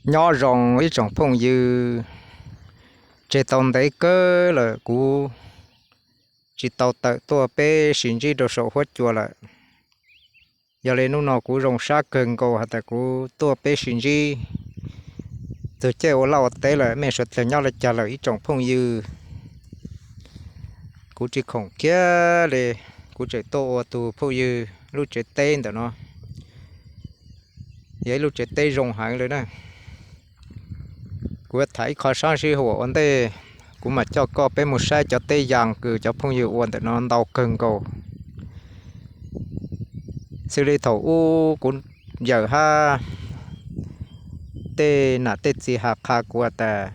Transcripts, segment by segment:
Nyob zoo ib tsoom phooj ywg, tseg tau ntev kawg lawm kuv tsis tau tawm tuaj peb sib ntsib rau saum huab cua lawm. Yog li hnub no kuv zoo sab kawg nkaus has tas kuv tuaj peb sib ntsib tug caij ua laj ua teb lawm, mej suav dlawg nyob le caag lawm ib tsoom phooj ywg. Kuv tsis khoom kiag li, kuv tseem tuaj ua tug phooj ywg lub tsev teb ntawm no. Yog ib lub tsev teb zoo heev li na. Kuv yuav tham ib qho sab sib huam ua ntej, kuv mam coj koj peb mus saib cov teb yas kws cov phooj ywg ua ntawm no ntau kawg nkaus. Xws li thaum ub kuv yawm hab tej nam tej txiv has qha kuv tas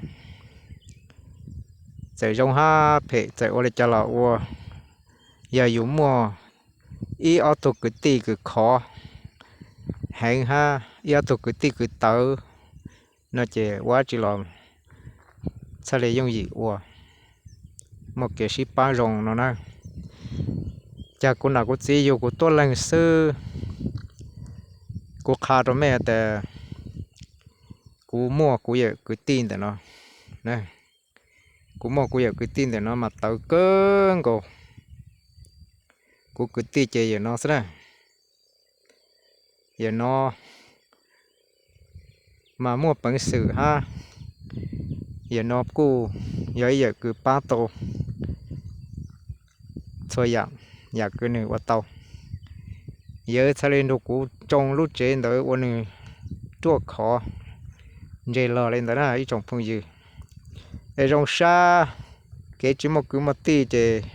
txawm zoo hab phem txawm ua li cas los ua, yog yus muaj ib ob tug kwv tij kws khov heev hab ib ob tug kwv tij kws tawv no ces ua dab tsi los txhaj li yooj yim ua, muaj kev sib paab zoo no na. Cas kuv nam kuv txiv yug kuv tuab leeg xwb, kuv qha rau mej tas kuv muaj kuv yawm kwv tij ntawm no, kuv muaj kuv yawm kwv tij ntawm no mas tawv kawg nkaus. Kuv kwv tij ces yawm no xwb na. Yawm no mas muaj peev xwm hab, yawm no kuj yog ib yawm kws paab tau txhua yaam, yaam kws nwg ua tau. Yawg txhaj li nrug kuv tsoo lub tsev ntawd ua nwg ruaj khov ntse lug li ntawd na ib tsoom phooj ywg. Es zoo sab, kev tsis muaj kwv muaj tij ces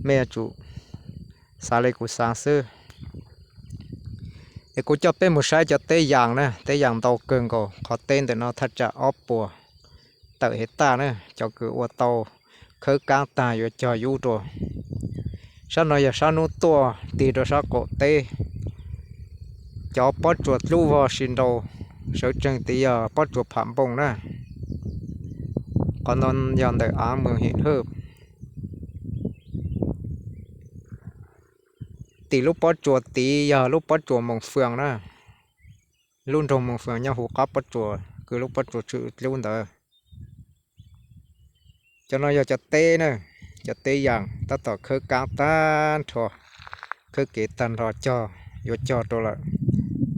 mej yuav tsum xaav li kuv xaav xwb. Es kuv coj peb mus saib cov teb yas na, teb yas ntau kawg nkaus, qhov teb ntawm no thaj tsam ob puas tawm hev taj na, cov kws ua tau khawb kaab tag yuav cog yub rua. Sab no yog sab nub tuaj tig rua sab qaum teb. Cov pob tsuas dlub vog si nrau, sawv tsees tid yog pob tsuas pham npoo na. Qhov no yog ntawm av Moos Him Hawj. Tim lub pob tsuas tid yog lub pob tsuas Moos Fwm na. Lub nroog Moos Fwm nyob huv qab pob tsuas kws lub pob tsuas tsw dlub ntawd. Cov no yog cov teb na, cov teb yas tab tom khawb kaab tag nrho, khawb kev tag nrho cog, yuav cog rau lawm,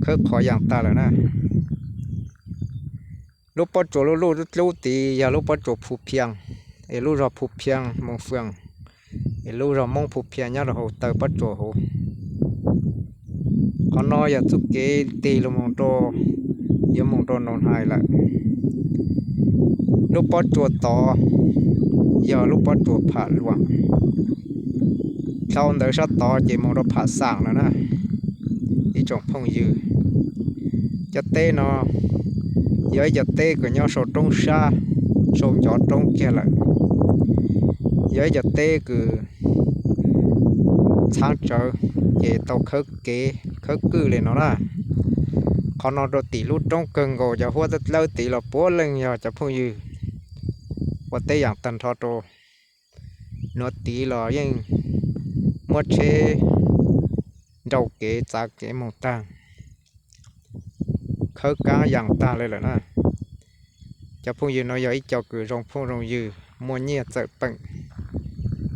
khawb qhov yas tag lawm na. Lub pob tsuas luj luj dlub tid yog lub pob tsuas Phu Phiab, es lub zog Phu Phiab Moos Fwm, es lub zog Moob Phu Phiab nyob rau hauv taw pob tsuas huv. Qhov no yog txuj kev tig lug moog rau, yuav moog rau Noom Hais lawm. Lub pob tsuas tod yog lub pob tsuas Pham Luam. Dlhau ntawd sab tod ces moog rau Pham Xaam lawm na. Ib tsoom phooj ywg, cov teb no yog ib cov teb kws nyob sau roob sab, sau ncov roob kiag lawm. Yog ib cov teb kws txhaab tsawv, ces tau khawb kev khawb kwj li no na. Qhov no rau tim lub roob kawg nkaus, cov huab dlawb tid los puav leej yog cov phooj ywg ua teb yaam tag nrho rau. Nuav tid los yeej muab tsheb nrau kev txav kev moog tag, khawb kaab yas tag li lawm na. Cov phooj ywg no yog ib co kws zoo phooj zoo ywg, muaj nyiaj txawm peem,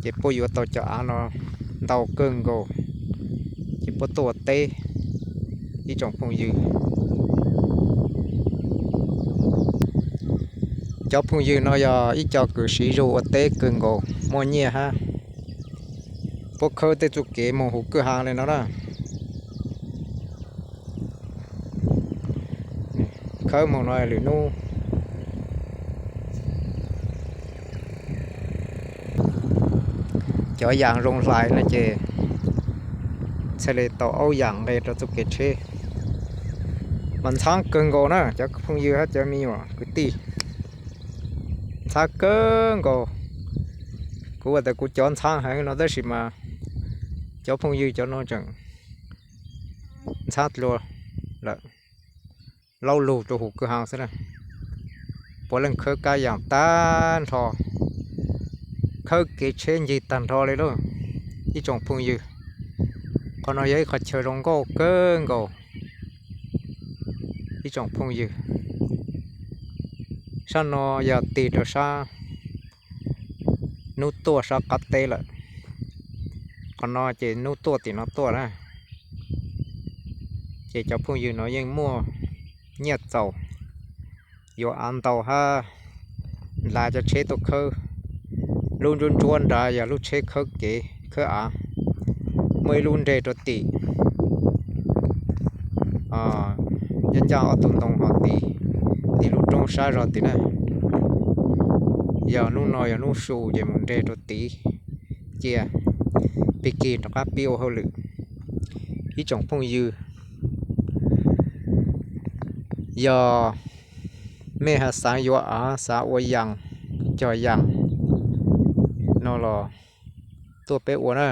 ces puab yuav tau cov av no ntau kawg nkaus, ces puab tuaj ua teb. Ib tsoom phooj ywg, cov phooj ywg no yog ib co kws siv zug ua teb kawg nkaus, muaj nyiaj hab. Puab khawb tej txuj kev moog huv kwj ha li no na. Khawb moog no lwm nub cov yas zoo hlais no ces txhaj le tau aub yas nqe rau txuj kev tsheb. Mas ntxhaab kawg nkaus na cov phooj ywg hab cov me nyuam kwv tij. Ntxhaab kawg nkaus. Kuv has tas kuv cov ntxhaab heev no tab sis mas cov phooj ywg cov no tseem ntxhaab dlua lawm, laub lug rau huv kwj ha xwb na. Puav leej khawb kab yas tag nrho, khawb kev tsheb ncig tag nrho li lauj. Ib tsoom phooj ywg, qhov no yog ib qhov chaw zoo nkauj kawg nkaus. Ib tsoom phooj ywg, sab no yog tig rau sab hnub tuaj sab qab teb lawm. Qhov no ces hnub tuaj tim no tuaj na, ces cov phooj ywg no yeej muaj nyiaj txaus, yuav av ntau hab ntaus cov tsheb tuaj khawb. Lub ntsuab ntsuab nrad yog lub tsheb khawb kev khawb av, muaj ib lub nres rau tim, ncaj ncaj ob tug ntoo ho tim, tim lub roob sab zog tim na. Yog hnub no yog hnub su ces mus nres rau tid cia, pib kig rov qab pib ua hauj lwm. Ib tsoom phooj ywg, yog mej has xaav yuav av, xaav ua yaas, cog yaas no los tuaj peb ua na,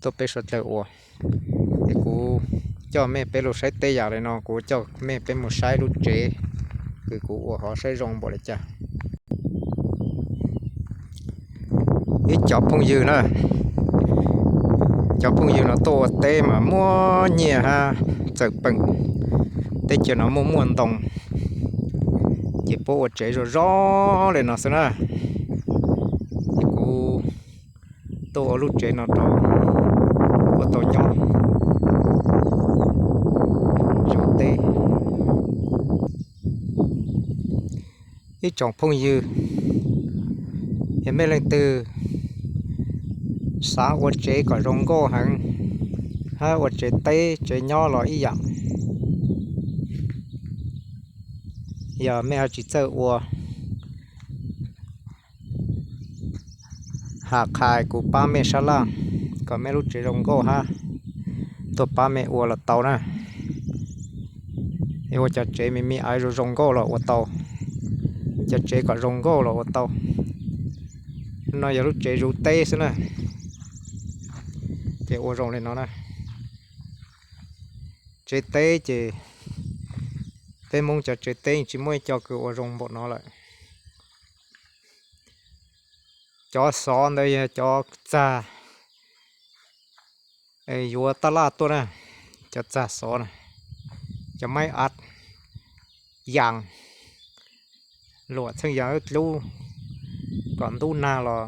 tuaj peb suav dlawg ua. Es kuv coj mej peb lug saib teb yam li no, kuv coj mej peb mus saib lub tsev kws kuv ua hov saib zoo npaum li cas. Ib cov phooj ywg na, cov phooj ywg no tuaj ua teb mas muaj nyiaj hab txawm peem. Teb chaws no muaj muaj ntoo, ces puab ua tsev zoo zoo li no xwb na. Kuv tuaj ua lub tsev no rau puab tau nyob zoo teb. Ib tsoom phooj ywg, yog mej leej twg xav ua tsev kom zoo nkauj heev, hab ua tsev teb tsev nyob los ib yam, yog mej ho tsis txawj ua, has qhais kuv pab mej sab laj kom mej lub tsev zoo nkauj hab, tuaj pab mej ua los tau na. Ua cov tsev me me aiv zoo zoo nkauj los ua tau, cov tsev kom zoo nkauj los ua tau. No yog lub tsev zuv teb xwb na, ces ua zoo li no na. Tsev teb ces peb Hmoob cov tsev teb tsis muaj ib co kws ua zoo npaum no lawm. Cov xov ntawd yog cov txag yuav taj laj tuaj na, cov txag xov na, cov maib av, yaas, luam txheej yaas dlub kom ntub nag los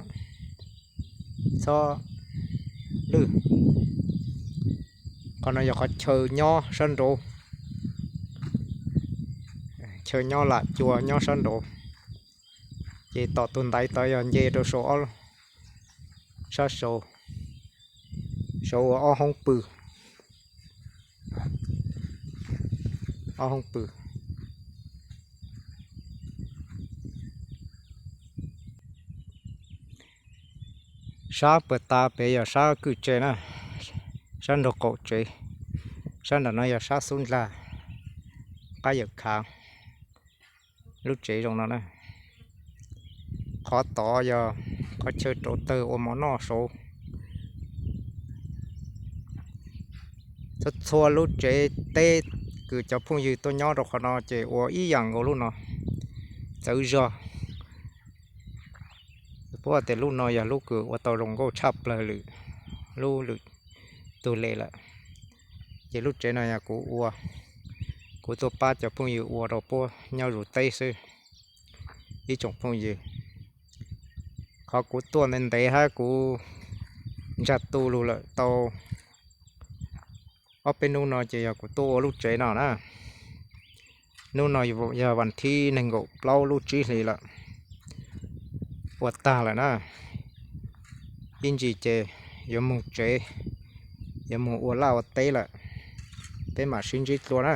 txhob lwj. Qhov no yog qhov chaw nyob sab nraud, chaw nyob lam cua nyob sab nraud, ces tom tus ntaiv tod yog nce rau saum, sab saud, saud ua ob hoob pw, ob hoob pw. Sab puag ta pem yog sab kwj tse na, sab nraug qaum tsev, sab nram no yog sab xub ndlag, qab yawm khav, lub tsev zoo no na. Qhov tod yog qhov chaw rauv tawg ua mov noj saud. Txhua txhua lub tsev teb kws cov phooj ywg tuaj nyob rau qhov no ces ua ib yam nkaus lub no, txawv zog. Puab tias lub no yog lub kws ua tau zoo nkauj tshaj plawg lwm lub lwm tug le lawm. Ces lub tsev no yog kuv ua, kuv tuaj pab cov phooj ywg ua rau puab nyob zuv teb xwb. Ib tsoom phooj ywg, qhov kuv tuaj ntev ntev hab kuv ntsag tu lug lawm tau ob peb hnub no ces yog kuv tuaj ua lub tsev no na. Hnub no yog vas thib nees nkaum plaub lub tsib hlis lawm, ua tag lawm na. Ib ntsis ces yuav moog tsev, yuav moog ua laj ua teb lawm, peb mam sib ntsib dlua na.